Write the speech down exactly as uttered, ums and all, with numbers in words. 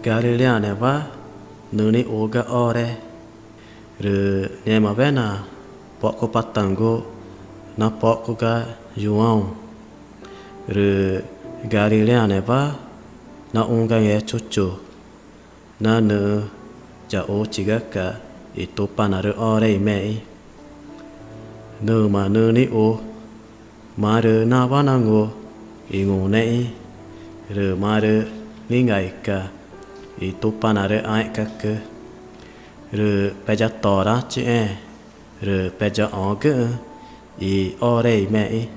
Gariréaanewa nüxü̃ nixu ga ore, rü ngẽmawena poxcupataü̃gu napoxcu ga Yuã́ũ. Rü Gariréaanewa naxũ ga Ngechuchu na nüxü̃ yaxuchigaca̱x i Tupanaãrü ore i mexü̃. Nüma nüxü̃ nixu, marü nawa nangu i ngunexü̃, rü marü ningaica i Tupanaãrü ãẽ̱xgacü, rü peyatoraãchixẽẽ, rü peyaxõgüxü̃ i ore i mexü̃.